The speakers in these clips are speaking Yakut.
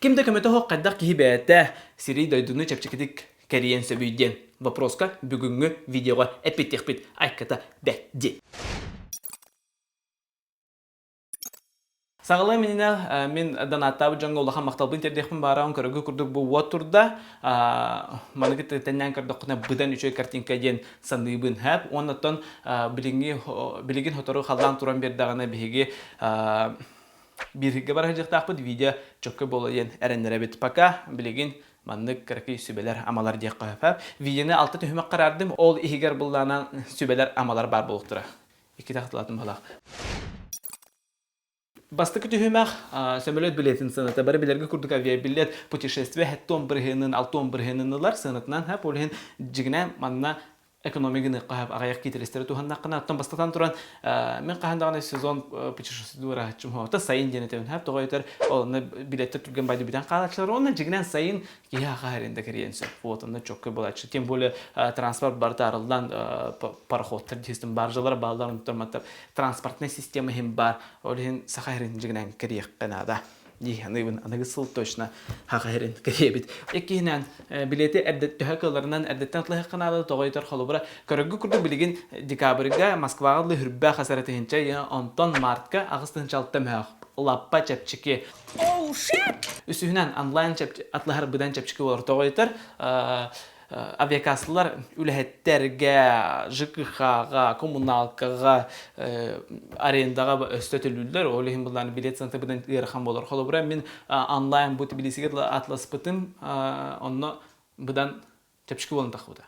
Ким да көмөтө суох хайдах киһи бэйэтэ сири-дойдуну чэпчэкитик кэрийэн сөбүй диэн вопроска бүгүҥҥү видеоҕа эппиэттиэхпит айката бэрт диэн. Саҕалыам иннинэ мин донаттаабыт дьоҥҥо улахан махталбын тиэрдиэхпин баарабын көрөгү курдук бу уот турда. Маныгы тэннээн көрдөххүнэ быдан үчүгэй картинка диэн саныыбын хэп. Уоннаттан билиҥҥи билигин сотору халлаан туран биэрдэҕинэ биһиги бииргэ бара сылдьыахтаахпыт видео чөккө буолуо диэн эрэннэрэбит. Пока билигин маннык кыракый сүбэлэр-амалар диэххэ сөп. Видеоны алта түһүмэх хараардым, ол иһигэр быллаанан сүбэлэр-амалар баар буолуохтара. Иккитэ хатылаатым быһалаах. Бастакы түһүмэх сөмөлүөт билетин сыаната бары билэргэ курдук авиабилет путешествие 70 бырыһыанын 60 бырыһыанын ылар сыанатынан һап ол иһин дьигинэ манна экономия гыныахха сөп аҕыйах киитэлэстэри туһаннаххына оттон бастатан туран мин хаһан даҕаны сезон путешествуйдуурааччым хоото сайын диэн этэбин сөп тоҕо этэр онно билеттер түргэн байды бүтэн хаалааччылар уонна дьигинэн сайын киһи хаха эрин да кэриэн сөп вот онно чоккой буолааччы тем более транспорт барыта арыллан пароходтар дьиэстин баржалар бааллар онтон маттар транспортная система иһин бар ол иһин саха эрин дьигинэн кэриэххэ наада дии аныыбын аныгы сыл точно хаха иһэрин кэриэбит. Иккиһинэн, билети эрдэ төһө кыалларынан эрдэттэн атлаһыахха наада тоҕо ыйтар холобура көрөргө курдук билигин декабрьга Москваҕа дылы хүрбэ хас эрэ тыһыынча онтон мартка 8 6 мөһөөх лаппа чэпчэки. Үсүһүнэн онлайн атлаһар быдан чэпчэки болар тоҕо ыйтар авиакассалар үлэһиттэргэ, ЖКХ-ҕа, коммуналкаҕа, арендаҕа өстө төлүүллэр. Ол иһин былаан билет сыаната быдан ыарахан буолар. Холобура, мин онлайн бу Тбилисигэ атласпытым, онно быдан чэпчэки буолан таххыбыта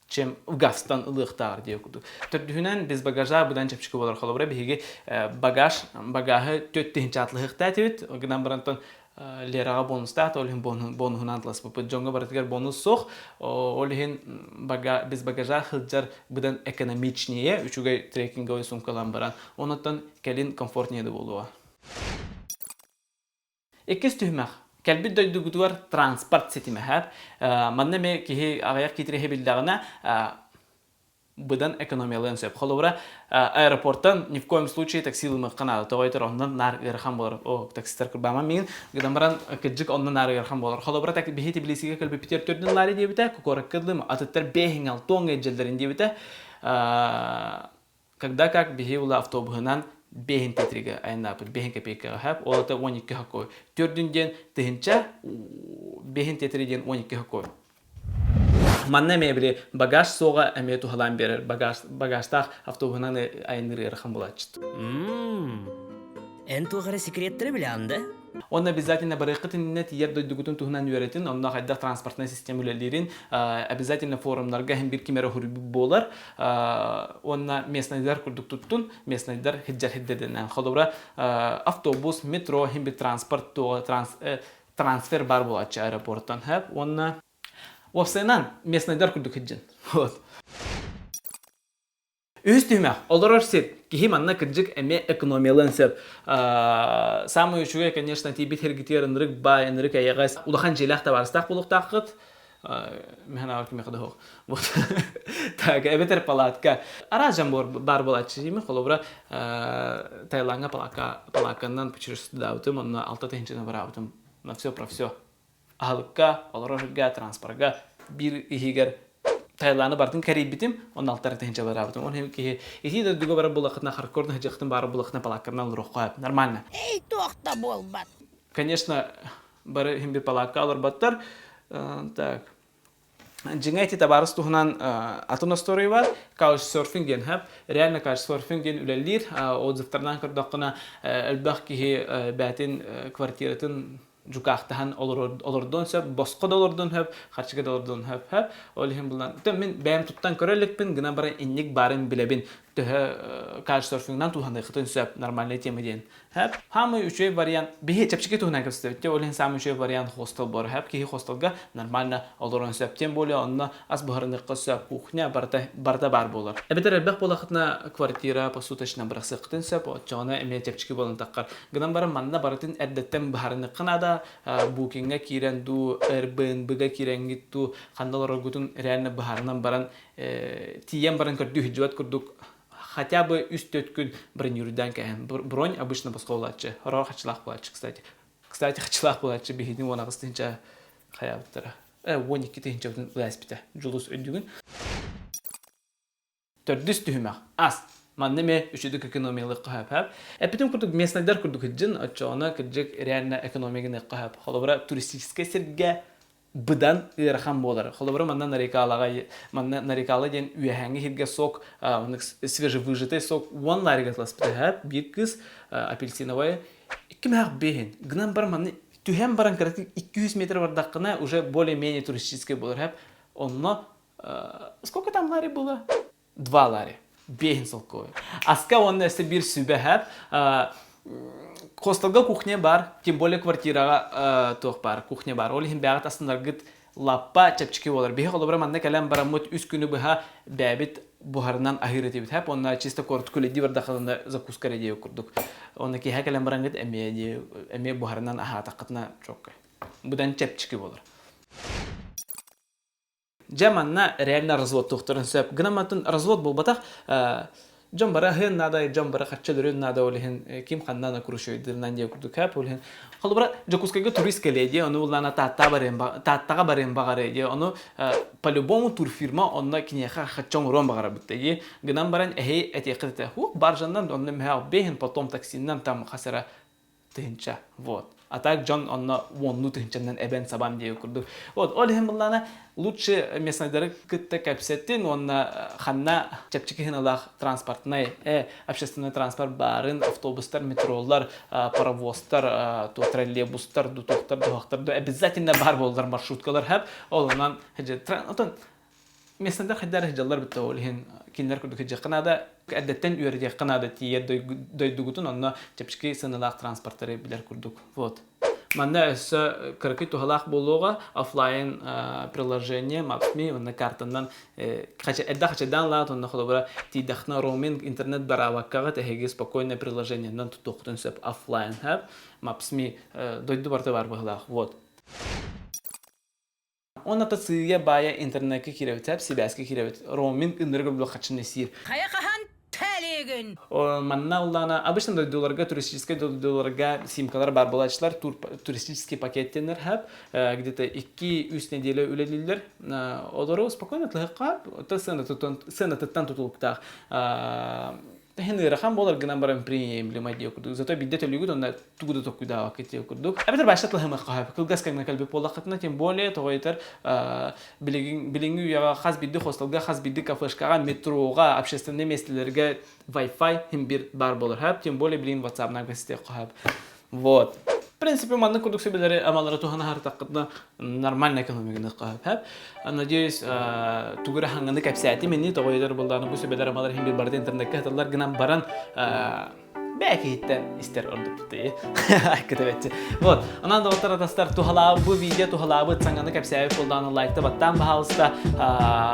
чем газтан ылыахтааҕар диэ курдук. Төрдүһүнэн, без багажа быдан чэпчэки буолар. Холобура, биһиги багаж, багаһы төрт тыһыынча атлаһыахтаа этибит. Гынан барантан Лераҕа бонустаах, ол иһин бонуһунан атласпыппыт. Дьоҥҥо барытыгар бонус суох. Ол иһин без багажа сылдьар быдан экономичнее, үчүгэй трекинговый сумка ылан баран. Онуттан кэлин комфортнее да буолуо. Иккис түһүмэх. Кэлбит дойдугутугар транспорт ситимэ. Манна эмиэ киһи аҕыйах киитирэһи биллэҕинэ быдан экономиялыан сөп. Холобура, аэропортан ни в коем случае такси ылымыахха наада. Тоҕо этэр онно наар ыарахан буолар. О, таксистар кырбаама миигин. Гынан баран, кырдьык онно наар ыарахан буолар. Холобура, так биһи Тбилисигэ кэлбиппитигэр төрдүн лари диэбитэ, куоракка ыллым, атыттар бэһиҥ алтуоҥ илдьэллэрин диэбитэ. Когда как биһи ула автобуһунан бэһин тетригэ айаннаабыт, бэһин копейкаҕа хэп, ол это 12 хокой. Төрдүн диэн тыһынча, бэһин тетри диэн 12 хокой. Манна эмиэ били багаж суоҕа эмиэ туһалаан биэрэр. Багаж, багажтаах автобуһунан айанныыр ыарахан буолааччы. Эн туох эрэ секреттэри билэҕин да? Онно обязательно барыаххыт иннинэ тиийэр дойдугутун туһунан үөрэтин, онно хайдах транспортнай система үлэлиирин, обязательно форумнарга иһин бир ким эрэ уһуруйбут буолар. Уонна местнайдар курдук туттун, местнайдар хиджар хиддеденен. Холобура, автобус, метро, иһин бир транспорт трансфер бар буолааччы аэропорттан хэп уонна уопсайынан местнайдар курдук хиджин. Вот. Үһүс түһүмэх. Олорор сир. Киһи манна кырдьык эмиэ экономиялыан сөп. Самый үчүгэй, конечно, тиийбит сиргитигэр ынырык баай, ынырык эйэҕэс, улахан дьиэлээх табаарыстаах буолуохтааххыт. Мин аҕар кимиэхэ да суох. Вот. Так, эбэтэр палатка. Араас дьон баар буолааччы. Мин холобура Таилаҥҥа палатка, палатканнан путешествуйдаабытым, онно алта тыһыынчаны бараабытым. На все про все. Аһылыкка, олорор сиргэ, транспорга биир иһигэр Таиланы бартын кэрийбитим, онно алтара тыһыынча бараабытым. Он киһи итии дойдуга барар булахытына, хардкорна сыдьахтын баар булахытына палатканан олоруохха нормально. Эй, туох да буолбат. Конечно, бары иһин бир палатка олорботтор. Так. Дьиҥэ ити табаарыс туһунан атын остуоруйа бар. Couchsurfing диэн хэп. Реально couchsurfing диэн үлэлиир. Отзывтарынан көрдөххүнэ элбэх киһи бээтин квартиратын дьукаахтаһан олордуон сөп, босхо да олордуон сөп, харчыга да олордуон сөп. Ол иһин булан, мин бэйэм туттан көрө иликпин, гынан баран инник баарын билэбин. Төһө couchsurfingнан туһаныахытын сөп, нормальная тема диэн. Хэп. Самый үчүгэй вариант, биһи чэпчэки туһунан кэпсэтэбит. Ол иһин самый үчүгэй вариант хостел буолар. Хэп киһи хостелга нормально олорон сөп. Тем более онно ас буһарыныахха сөп, кухня барыта, барыта баар буолар. Эбэтэр элбэх буолахытына квартира посуточно бырахсыаххытын сөп, оччоҕуна эмиэ чэпчэки буолан таххар. Гынан баран манна барытын эрдэттэн быһаарыныахха наада. Букиҥҥа киирэн дуу, Airbnb-га киирэҥҥит дуу, ханна олороргутун реально быһаарынан баран, тиийэн баран көрдүү сылдьыбат курдук хотя бы үс-төрт күн бронирдаан кэһэн. Бронь обычно босхо буолааччы. Хороҕор хаччылаах буолааччы, кстати. Кстати, хачылаах буолааччы биһини 18 тыһыынча хайаабыттара. 12 тыһыынчабытын ылааспыта. Дьулус өйдүгүн. Төрдүс түһүмэх. Ас. Манна эмиэ үчүдүк экономиялык хаһап. Эпитим курдук местныйдар курдук хыджын, оччоҕуна кырдьык реально экономиканы хаһап. Холобура, туристическай сиргэ быдан ыарахан буолар. Холобура, манна Нарикалаҕа, манна Нарикала диэн үөһээҥҥи иһиргэ сок, свежевыжатый сок 10 ларига тыласпыта биир кыыс апельсиновая икки мэх бэһин. Гынан баран манна түһэн баран кыратык 200 метр бардаххына уже более-менее туристическай буолар. Онно сколько там лари было? 2 лари. Биэһин солкуобай. Аска уонна өссө биир сүбэ хэп. Хостелга кухня бар, тем более квартираҕа туох бар, кухня бар. Ол иһин бэҕэт астынаргыт лаппа чэпчэки буолар. Биһи холобура манна кэлэн бараммыт үс күнү быһа бэйэбит буһарынан аһыыр этибит. Хэп, онно чисто коротко үлэдии бардаххытына закуска эрэ диэбит курдук. Онно киэһэ кэлэн бараҥҥыт эмиэ эмиэ буһарынан аһаатаххытына чоккай. Быдан чэпчэки буолар. Дьэ манна реально развод туохтарын сөп. Гынан мантан развод буолбатах, дьон бары аһыан наада, дьон бары харчы өлөрүөн наада, ол иһин ким ханна накручивайдырынан диэ курдук хэп, ол иһин холобура Дьокуускайга турист кэлиэ диэ, ону улаана Тааттаҕа барыан Тааттаҕа барыан баҕарыа диэ, ону по-любому турфирма онно киниэхэ харчы оҥоруон баҕарабыт дии. Гынан баран эһи этиэххит этэ, хух баржаннан онно мөһөөх бэһин потом таксиннан там хас эрэ тыһыынча вот а так дьон онно уоннуу тыһыынчанан эбэн сабан диэбит курдук вот ол иһин былаана лучше местныйдары кытта кэпсэттин уонна ханна чэпчэки сыаналаах транспортнай общественный транспорт баарын автобустар метролар паровозтар троллейбустар дутуохтар дуһахтар обязательно баар буоллар маршруткалар хэп ол онон отон местныйдар хайдары сылдьаллар битта ол иһин кинилэр курдук сылдьыахха наада эрдэттэн үөрэтиэххэ наада тиийэр дойдугутун онно чэпчэки сыаналаах транспорттары билэр курдук вот манна өссө кыракый туһалаах буолуоҕа офлайн приложение Maps.me уонна картанан эрдэ хачайдаан лаат онно холобура тиийдэххинэ роуминг интернет бараабаккаҕыт эһиги спокойно приложениенан тутуоххутун сөп офлайн Maps.me дойду барыта бар быһылаах вот. Уонна сыыйа-баайа интернеккэ киирэбит, сэп сибээскэ киирэбит. Роуминг ынырык өлбөх хаччыны сиир. Хайа хаһан тэлиигин? Манна улаана обычно дойдуларга, туристическай дойдуларга симкалар бар буолааччылар, туристический пакет диэннэр хэп, где-то 2-3 неделя үлэлииллэр. Олору спокойно тылыхха, сыанатыттан тутулуктаах. Иһин ыарахан буолар гынан баран приемлемо диэ курдук. Зато биирдэ төлүүгүт онно тугу да толкуйдаабакка диэ курдук. Эбэтэр баашта тылыһымыахха сөп. Кылгас кэмҥэ кэлбит буоллаххытына, тем более тоҕо этэр билигин билиҥҥи үйэҕэ хас биирдии хостелга, хас биирдии кафешкаҕа, метроҕа, общественнай миэстэлэргэ Wi-Fi иһин бир баар буолар хөп. Тем более билигин WhatsApp-нан кэситиэххэ сөп. Вот. В принципе, маннык курдук сүбэлэри амалары туһана сырыттаххытына нормально экономиканы хөп. Надеюсь, тугу эрэ хаҥаны кэпсээтим ини, тоҕо өйдөр буоллаҕына бу сүбэлэр амалар иһин биир барыта интернеккэ сыталлар гынан баран бээ киһиттэн истэр ордукпут кытыбэтчи. Вот, онон доҕоттор атастар туһалаабыт бу видео туһалаабыт саҥаны кэпсээбит буоллаҕына лайкта баттаан баһаалыста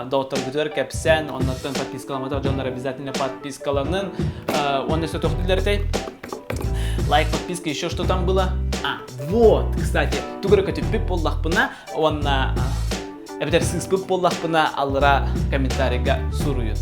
доҕотторгутугар кэпсээн, оннуттан подпискаламматах дьоннор обязательно подпискаланын. Уонна өссө туох дииллэр Лайк, подписка, еще что там было? А, вот, кстати, тугу эрэ көтүппүт буоллахпына, уонна эбэтэр сыыспыт буоллахпына аллара комментарийга суруйун.